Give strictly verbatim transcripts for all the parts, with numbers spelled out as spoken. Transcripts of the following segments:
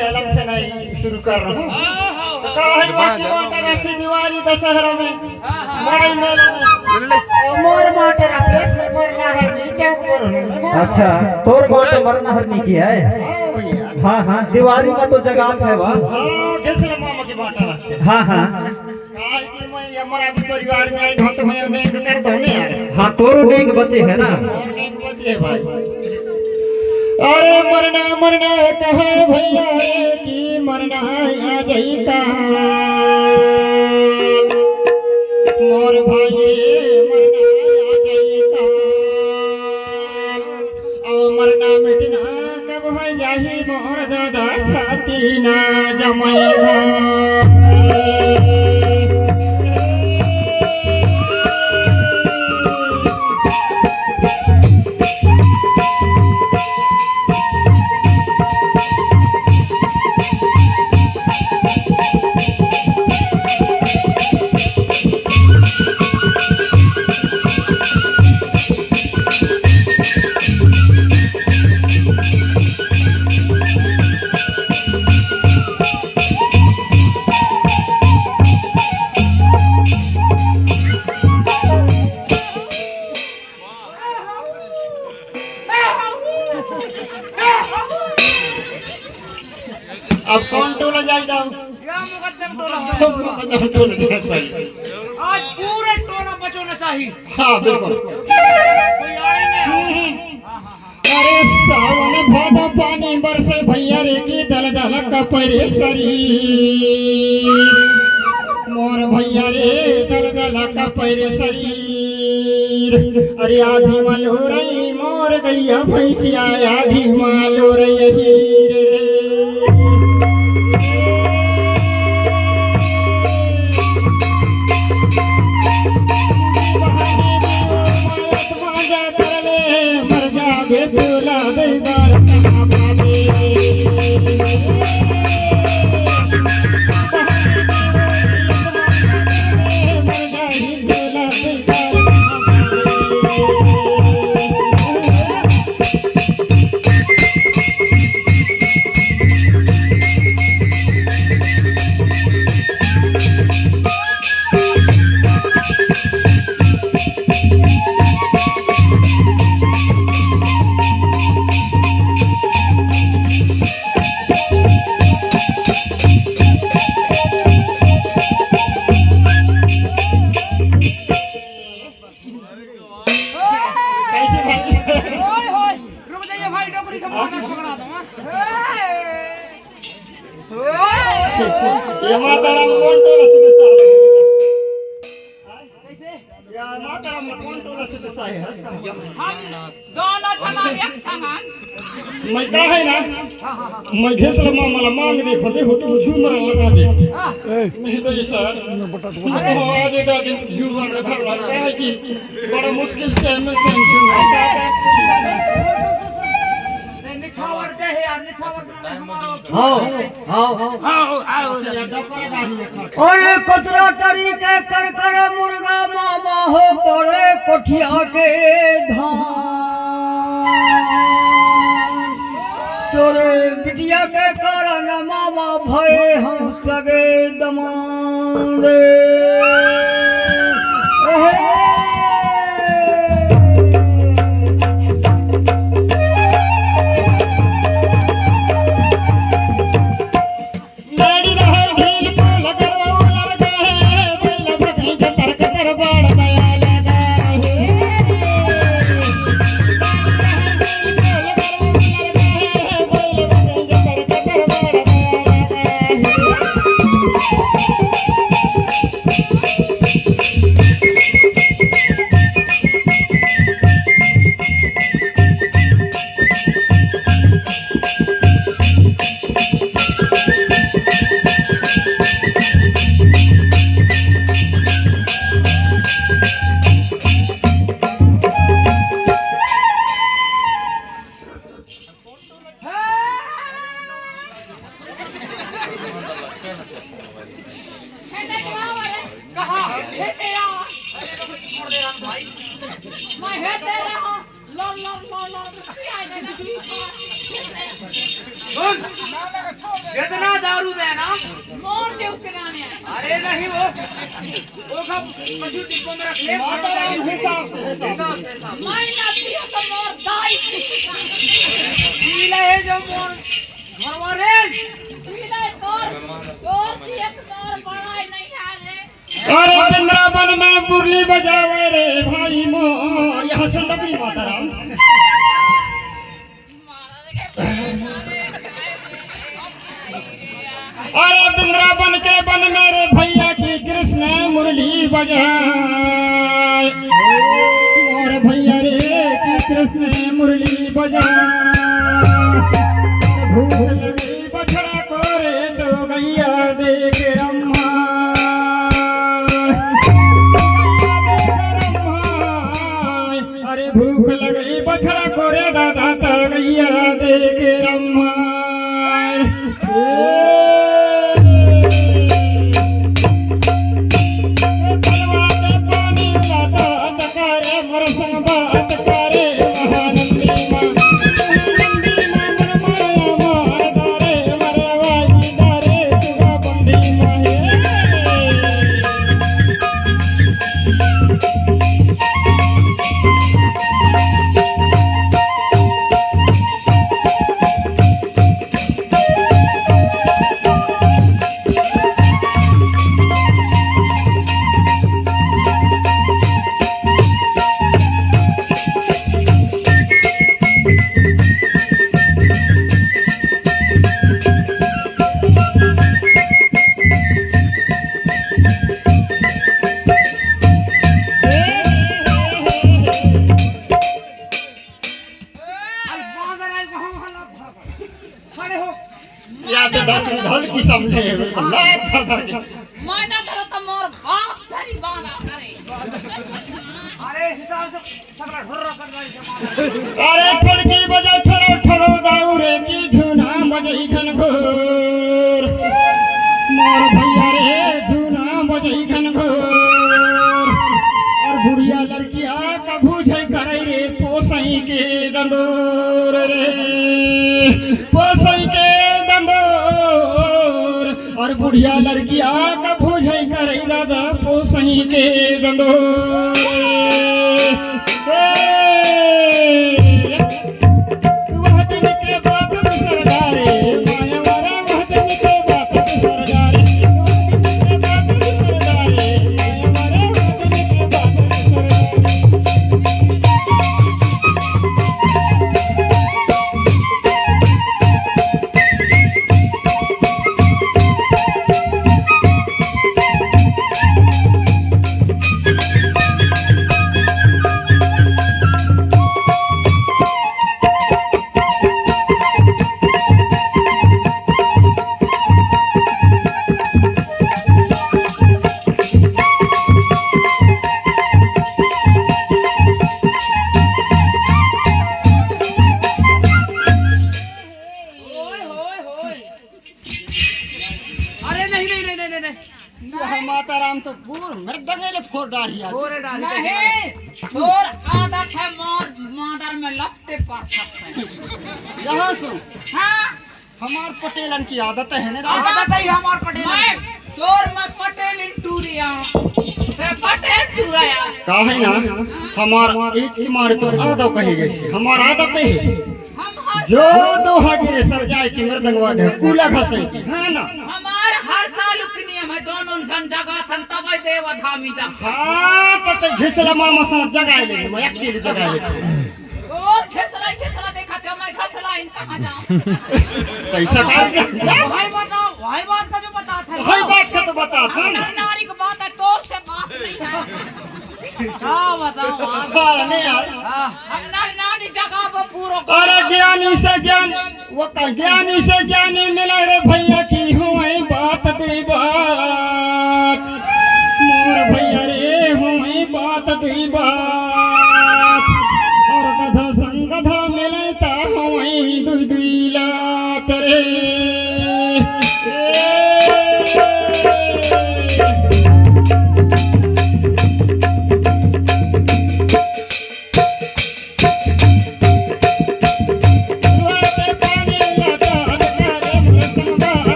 अलग से नहीं शुरू कर रहा हूँ। तो कहा है, बाकी बांटा रहती दिवाली दशहरा में, मड़ई मेला में। ले, ले, ले। और मोर बांटा रहते, मोर नहर नहीं, चौक पर हूँ। अच्छा, तोर बांटा मोर नहर नहीं किया है? हाँ भैया। हाँ, हाँ, दिवाली में तो जगात है बा। हाँ, जैसे मामा के बांटा रहते। हाँ, हाँ। काहे कि मैं, ये हमारा भी परिवार में आई, हम तो भैया नेग कर दो ने यार। हाँ, तोरो नेग बचे है ना? और नेग बचे है भाई। अरे मरना मरना कहा भैया रे कि मरना आ जाई का। मोर भाई रे मरना आ जाई का। अउ मरना मिटना कब हो जाही मोर दादा छाती ना जमई गा। अब कौन टोला जाए जाओ? या मुकद्दम टोला। मुकद्दम टोला जाए जाओ। आज पूरे टोला बचाना चाहिए। हाँ, बिल्कुल। कोई आड़े में आओ। अरे सावन भादो पानी बरसे भैया रे की दल दल कपरे शरीर। मोर भैया रे दल दल कपरे शरीर। अरे आधी मालो रही मोर गैया भैंसिया, आधी मालो रही रे। कैसे भाई? ओए होए, रुक जाइए भाई, डोकरी का माथा पकड़ा दो, हाँ? ये माता राम कौन टोला से बेटा है? कैसे? ये माता राम कौन टोला से बेटा है? हम दोनों झना एक समान। मैं का है ना, मैं घेसला मामा ला मांग दे, फते हो तो झूमर लगा दे। नहीं तो ये सर, मैं तो आज एक दिन झूमर का घर लगा है कि बड़ा मुश्किल से मैं झूमर। हाँ, हाँ, हाँ। अरे कचरा तरी के कर कर मुर्गा मामा हो तोरे कोठिया के धान। तोरे बिटिया के कारण मामा भए हम सगे दमांद। सुन, जितना दारू दे ना, मोर देव के नामे आए। अरे नहीं, वो, वो का पशु डिब्बा में रख ले, हिसाब से, हिसाब से। हिसाब से, हिसाब से। मैं ना पियो तो मोर दाई पी ले है जो मोर, मोर, मोर रे। पी ले तोर, तोर की एक तोर बड़ा नहीं है रे। अरे वृंदावन में मुरली बजावे रे भाई मोर, यहाँ से नकली माता राम। अरे वृंदावन के वन में रे भैया की कृष्ण मुरली बजाए। मोर भैया रे की कृष्ण मुरली बजाए। भूख लगी बछड़ा को रे तो गैया दे के रम्मा। अरे भूख लगी बछड़ा को रे दादा तो गैया दे के रम्मा। अरे बांदर आए, वहाँ, वहाँ लात भर, भर। खड़े हो। या तो धर, धर की समझे, लात भर, भर के। मैं ना धरो तो मोर बाप धरी बांदर करे। अरे हिसाब से सगला ढोर कर गाड़ी से मार। अरे ठुड़की बजा ठुड़ो ठुड़ो दाऊ रे की धुना बजई घनघोर। मोर भैया रे धुना बजई घनघोर। और बुढ़िया लड़किया कभू झई करे रे पोसई के दंदोर रे, पोसई के दंदोर। और बुढ़िया लड़किया कभू झई करे दादा पोसई के दंदोर। ए, वह दिन के बात बिसर डारे, माया वाला वह दिन के बात बिसर डारे, वह दिन के बात बिसर डारे, माया वाला वह दिन के बात बिसर डारे। ओए होए होए। अरे नहीं, नहीं, नहीं, नहीं, नहीं, नहीं। तू है माता राम तो पूर मृदंगे ले फोर डारी आ। फोरे डारी। नहीं, तोर आदत है मोर मादर में लपटे पर सकते। यहाँ सुन। हाँ। हमार पटेलन की आदत है ना। आदत है हमार पटेलन मैं की। तोर मैं पटेल टूरिया। मैं पटेल टूरिया। का है ना, हमार एक ही मारे तो आदत कही गई, हमार आदत है। हम हर जो दो हाजिरे सर जाए कि मृदंगवा ढेकुला घसे की, है ना? हमार हर साल के नियम है, दोनों सन जगा थन तब देव धामी जा। हाँ, तो, तो घिसला मामा साथ जगा ले, मैं अकेले जगा ले। ओ घिसला, घिसला देखा थे, मैं घसला इन कहाँ जाऊँ? पैसा खा के। भाई बताओ, भाई बात का जो बता था। भाई बात का तो बता था ना। नारी की बात है, तो से बात नहीं है। का बताऊं, हाँ। हाँ, नहीं यार। हाँ। हम ना, नानी जगह वो पूरो अरे ज्ञानी से ज्ञान, वो का ज्ञानी से ज्ञानी मिला रे भैया की हुई बात दी बात। मोर भैया रे हुई बात दी बात। और गधा संग गधा मिले ता हुई दुई दुई लात रे।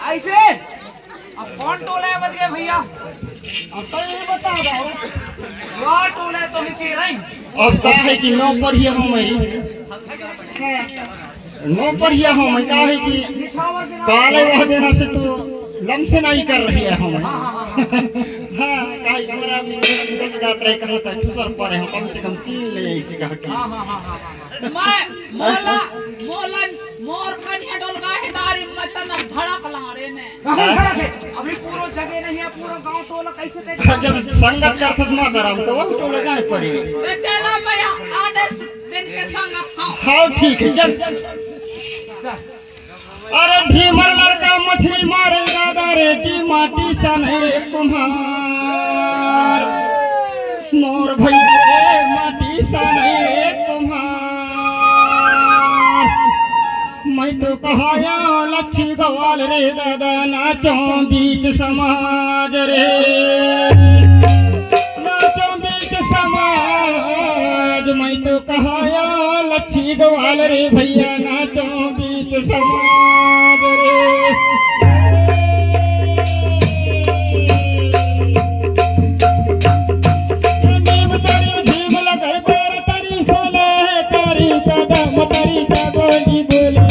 ऐसे? अब कौन टोला है बच गया भैया? अब तो ये बता दो। वाह, टोला है तो भी पी रही। अब का है कि नौपरिया हूँ मैं, नौपरिया हूँ मैं, का है कि निछावर के नाम काले वह देना से तो लम से नहीं कर रही है हम। हाँ, हाँ, हाँ, हाँ। हाँ, का है हमारा भी दस जात रहे, कहाँ तक ठुसर पड़े हम, कम से कम तीन ले इसी का हटी। हाँ, हाँ, हाँ, हाँ, हाँ। मैं मोला, मोला, मोर कनिया डोलगा हे दारी, मैं तन धड़क ला रे ने। कहाँ धड़क है? अभी पूरा जगह नहीं है, पूरा गांव टोला कैसे देख? जब संगत कर सजमा दराम तो वो टोला जाए पड़े। तो चला भैया, आधे दिन के संगत खाओ। हाँ, ठीक है, चल। अरे भीमर लड़का मछली मारे दादा रे, जी माटी सन है कुम्हार। मोर भैया रे, माटी सन है कुम्हार। मैं तो कहाया लच्छी गवाल रे दादा, नाचो बीच समाज रे, नाचो बीच समाज। मैं तो कहाया लच्छी गवाल रे भैया, नाचो बीच समाज रे। नीम तरी भीम लगे पैर तरी सोले, तरी कदम तरी का बोली बोले।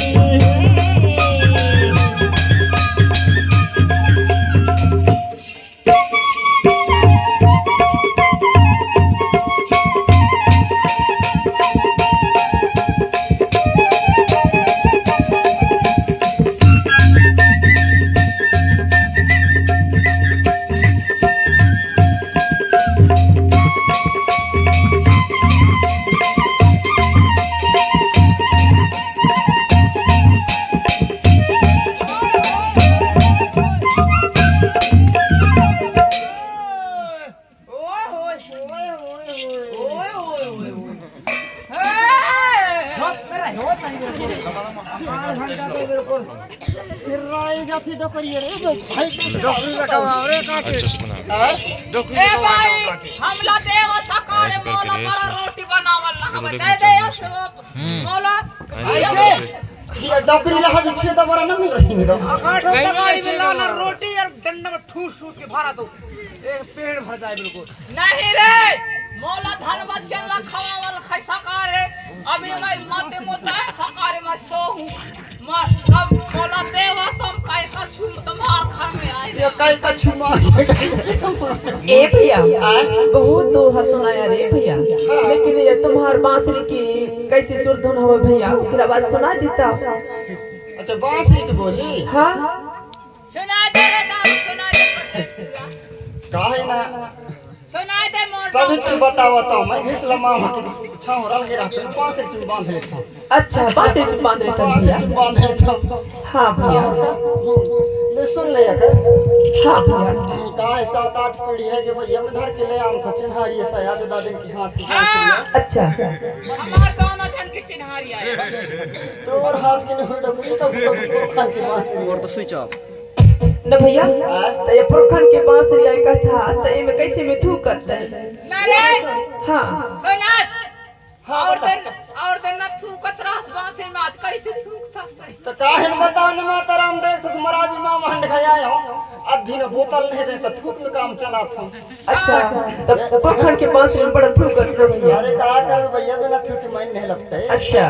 ए भाई, हमला देव सकार मोला बड़ा रोटी बनावल ना हवे। दे दे, मोला ऐसे। ये डबरी ला हद इसमें तो बड़ा ना मिल रही मेरा। अकाठ होता गाड़ी में लाना रोटी और डंडा में ठूस ठूस के भरा तो एक पेट भर जाए बिल्कुल। नहीं रे, मोला धन बचन ला खवावल खाई सकार है। अभी मैं मत मोता है सकार है, मैं सो हूँ। मार, अब मोला देवा तुम काय का छुम तुम्हार घर में आए। ये काय का छुमा? ए भैया, आय? बहुत दोहा सुनाया रे भैया, लेकिन ये तुम्हार बांसुरी की कैसी सुरधुन हवे भैया, ओकर आवाज सुना देता। अच्छा, बांसुरी की बोली? हाँ। सुना दे रे दाऊ, सुना दे। काहे ना? सुना दे मोर तभी दाऊ। तू बतावा तो, मैं घिस लमा हूँ। छाव रल के रहते हैं, बांसुरी चुन बांध लेता हूँ। अच्छा, बांसुरी चुन बांध लेता हूँ बांसुरी भैया। चुन बांध लेता हूँ। हाँ भैया। और का? ले सुन ले अगर। हाँ भैया। का है, सात आठ पीढ़ी है कि भैया मैं धर के ले आऊँ था चिन्हारी ऐसा याद दादन की हाथ की हाँ। अच्छा। हमार दोनों जन के चिन्हारी आए। तोर हाथ के नहीं डबरी तो खान के बांसुरी। और तो स्विच ऑफ। न भैया, हाँ? तो ये पुरखन के बांसुरी आई कथा, आज तो एमे कैसे में थूक करते हैं? ना रे। हाँ। सुनत। हाँ, और बता। दिन, और दिन न थूकत रहस बांसुरी में, आज कैसे थूक थसते? तो काहे न बताओ न माता राम देख, तो मरा भी माँ मंड गया हो। अब दिन बोतल नहीं दे, तो थूक में काम चला था। अच्छा, तब पखड़ के बांसुरी में बड़ा थूक करते हो भैया। अरे, का करबे भैया, बिना थूक के माइन नहीं लगता है। अच्छा।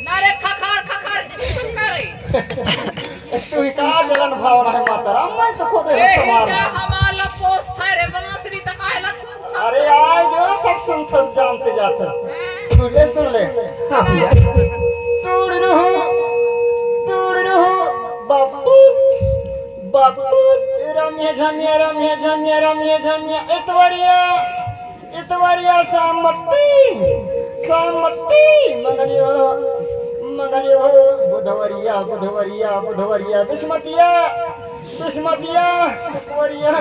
ना रे, खखार, खखार, थूक करे। तू ही का जलन भावना है माता राम, मैं तो खुद है ए, समार। जा हमार ला पोस था रे, बांसुरी तक आए ला थूक था। अरे, आए जो सब संतोष जानते जाते। हाँ। तू ले सुन ले। हाँ भैया। तोड़ रहो, तोड़ रहो, बापू। बापू, रमिया झमिया, रमिया झमिया, रमिया झमिया, इतवरिया, इतवरिया सामत्ती, सामत्ती, मंगलियो, मंगलियो, बुधवरिया, बुधवरिया, बुधवरिया, बिस्मतिया, बिस्मतिया, सुकवरिया,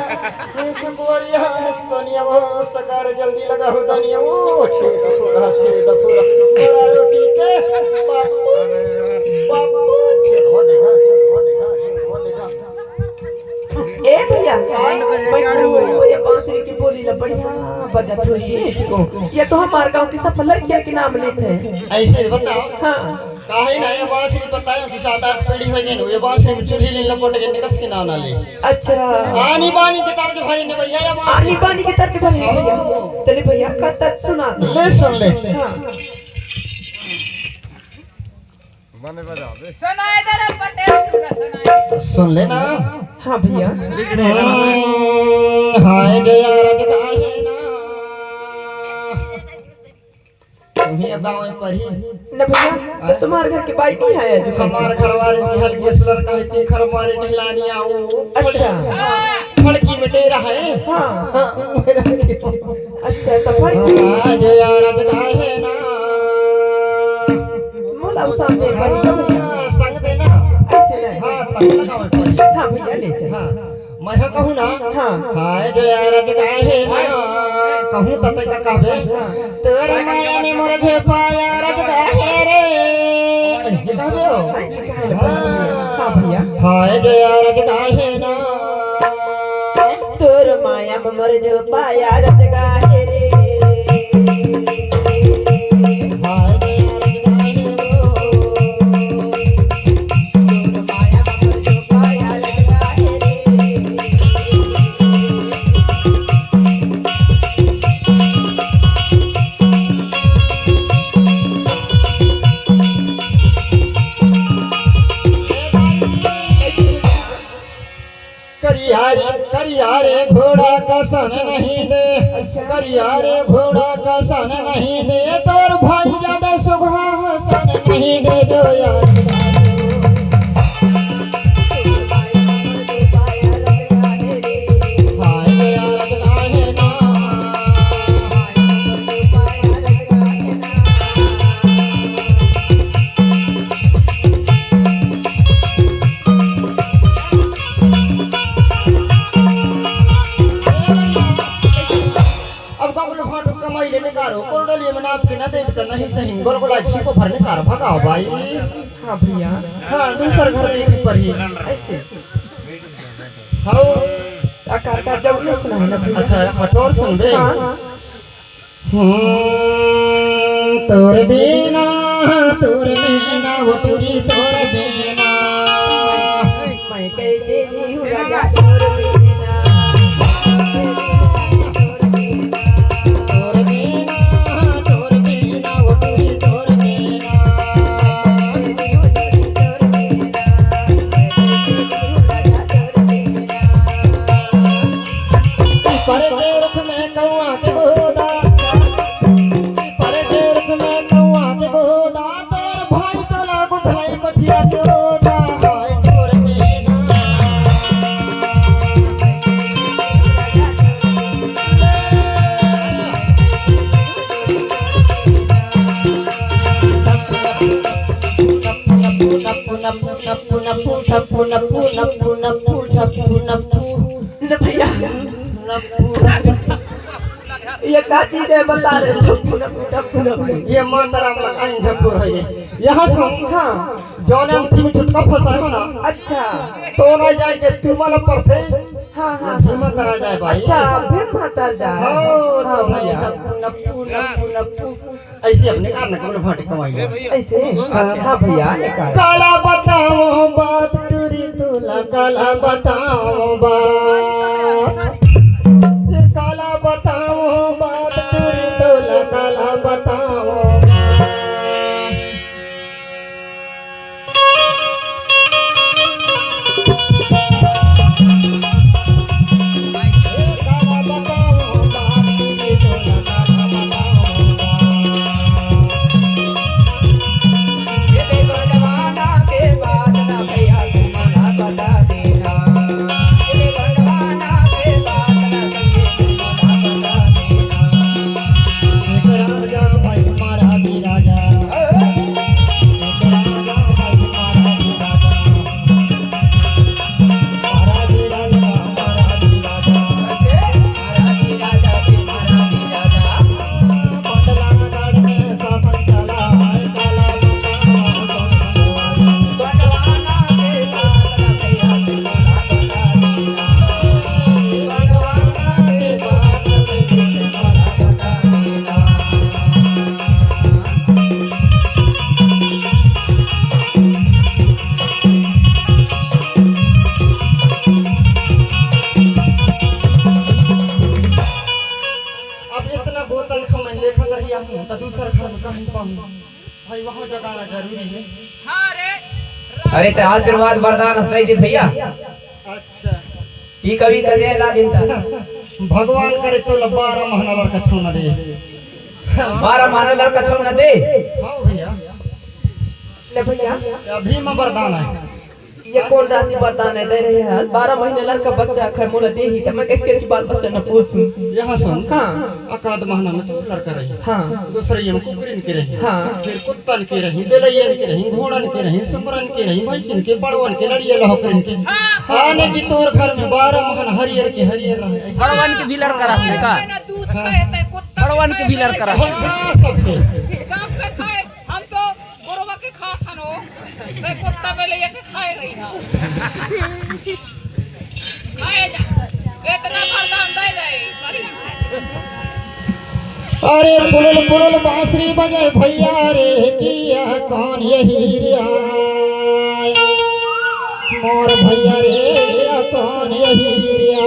सुकवरिया, सोनिया वो, सकार जल्दी लगा हो दनिया वो, छेद पूरा, छेद पूरा, बड़ा रोटी के, बापू, बापू, हो लेगा, हो लेगा, हो लेगा। ए भैया, मैं तो ये बांसुरी की बोली तो बढ़िया बजत होही इसको। ये तो हमारे गांव की सब लड़कियां के नाम लेते हैं। ऐसे बताओ। हाँ। काहे ना ये बांसुरी बतायो कि सात आठ पीढ़ी हो गई, ये बांसुरी में चूल्ही ले लपट के निकस के नाम ना ले। अच्छा। आनी बानी के तर्ज भरी ने भैया, ये बांसुरी। आनी बानी के तर्ज भरी ने भैया। चले भैया का तर्ज सुना दे। ले सुन ले। हाँ। मने बजा दे। सुनाई दे रे पटेल, तू का सुनाई। सुन ले ना। हाँ भैया। हम्म, हाय जो यार जगह है ना। तुम्हें अब गाँव में पढ़ी। न भैया, तो तुम्हारे घर के बाई नहीं आया जो हमारे घर वाले की हल्की असलर का इतनी खर मारे नहीं लानी आओ। अच्छा। फड़की में डेरा है। हाँ। हाँ। अच्छा, तो फड़की। हाँ, जो यार जगह है ना। मोला उ सामने बड़ी कम है। हाँ, संग देना। ऐसे नहीं। हाँ, तब लगावे पड़ी। हाँ भैया, ले चल। हाँ, मैं कहूँ ना। हाँ। हाय जो यार काहे ना, कहूँ तब तक कहबे। हाँ। तोर माया में मोर झोपा यार काहे रे। ऐसे कहबे हो? ऐसे कहबे। हाँ। हाँ भैया। हाय जो यार काहे ना। तोर माया में मोर झोपा यार जगाए रे। करिया रे, करिया रे घोड़ा का सन नहीं दे, अच्छा। करिया रे घोड़ा का सन नहीं दे, तोर भाई ज्यादा सुघा सन नहीं दे जो यार। हाय यार, काहे ना। अब गगल भाटो कमाई लेने कारो, कोरडोली में नाप के ना देव त नहीं सही, गोलगोला छी को भरने कार भगाओ भाई। हाँ भैया। हाँ, दूसर घर देखे पड़ी। ऐसे। हाँ। आकार का जब नहीं सुना है ना भैया। अच्छा, अब और सुन बे। हाँ। हम्म, तोर बिना, तोर बिना, वो टूरी तोर बिना। मैं कैसे जीऊँ राजा तोर बिना। तोर बिना, तोर बिना, वो टूरी तोर बिना। परदे रुख में कौआ के बोदा, परदे रुख में कौआ के बोदा, तोर भाई तोला गुथलाई कठिया के बोदा, हाय तोर मेना। नप्पू, नप्पू, नप्पू, नप्पू, नप्पू, नप्पू, नप्पू, नप्पू, नप्पू, नप्पू, नप्पू, नप्पू। न भैया। ये का चीज है बता रहे हो? नप्पू, नप्पू, नप्पू। ये मात्रा में अंजपुर है ये। यहाँ से हाँ। जौन अंगठी में छुटका फंसा है ना। अच्छा। तो ना जाए के तू मन पर थे। हाँ, हाँ, भीमा हाँ। करा जाए भाई। अच्छा, भीमा तर जाए। हाँ, हाँ, तो भैया। नप्पू, नप्पू, नप्पू, नप्पू। ऐसे अपने कार में कौन भाटे कमाई है? ऐसे? हाँ, हाँ भैया, ये कार। काला बताओ बात टूरी तोला, काला बताओ बात। काला बताओ बात टूरी तोला, काला बताओ बात। घर में कहीं पाऊँ। भाई, वहाँ जगाना जरूरी है। हाँ रे। अरे, त आशीर्वाद वरदान अस दे दे भैया। अच्छा। ई कभी कदे ला दिन त। भगवान करे तो ला बारह महीना लड़का छौना दे। बारह महीना लड़का छौना दे। हाँ भैया। ले भैया। अभी में वरदान है। ये कौन राशि वरदान है दे रहे हैं? बारह महीने लड़का बच्चा खाए मोला दे ही, त मैं कैसे करके बाल बच्चा न पोसूं? यहाँ सुन। हाँ। अकाद महीना में तो लड़का रही। हाँ। दूसरे ये में कुकरिन के रही। हाँ। फिर कुत्तन के रही, बेलैयन के रही, घोड़न के रही, सुकरन के रही, भैंसिन के, बड़वन के, लड़िया लहकरिन के। हाँ। आने की तोर घर में बारह महीना हरियर के हरियर रहे। बड़वन के भी लड़का रहते का? ना दूध खाए, ते कुत्ता बड़वन के भी लड़का रहते। हाँ, सबके। सबके खाए, हम तो गोरवा के खा खानो। मैं कुत्ता में ले जाके खाए रही हूँ। खाए जा। इतना वरदान दे दे। बढ़िया है। अरे पुलुल पुलुल बांसुरी बजे भैया रे, किया कौन यही रिया? मोर भैया रे, किया कौन यही रिया?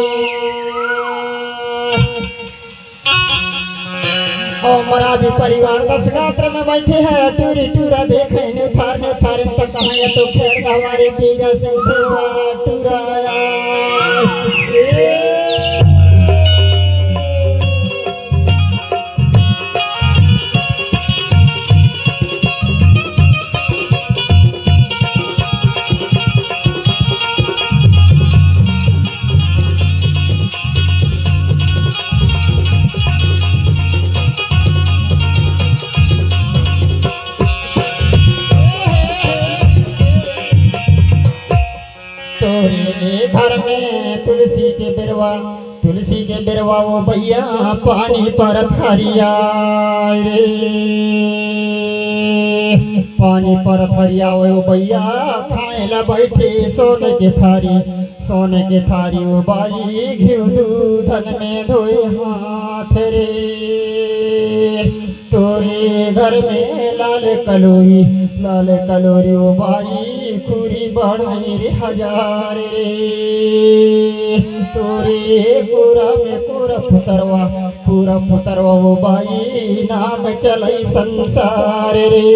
और मोरा भी परिवार दस गात्र में बैठे हैं, टूरी टूरा देखे ने थार ने थार तक कहाँ ये तो खेर हमारे बीजा सिंह धुआ टूरा आया। तोरे घर में तुलसी के बेरवा, तुलसी के बेरवा वो भैया पानी परत हरिया रे। पानी परत हरिया वो भैया खाए ला बैठे सोने के थारी, सोने के थारी वो बाई घिउ दूधन में धोए हाथ रे। तोरे घर में लाल कलोरी, लाल कलोरी ओ बाई, कुरी बढ़ई रे हजार रे। तोरे कुरा में कुरा पुतरवा, कुरा पुतरवा ओ बाई, नाम चलई संसार रे।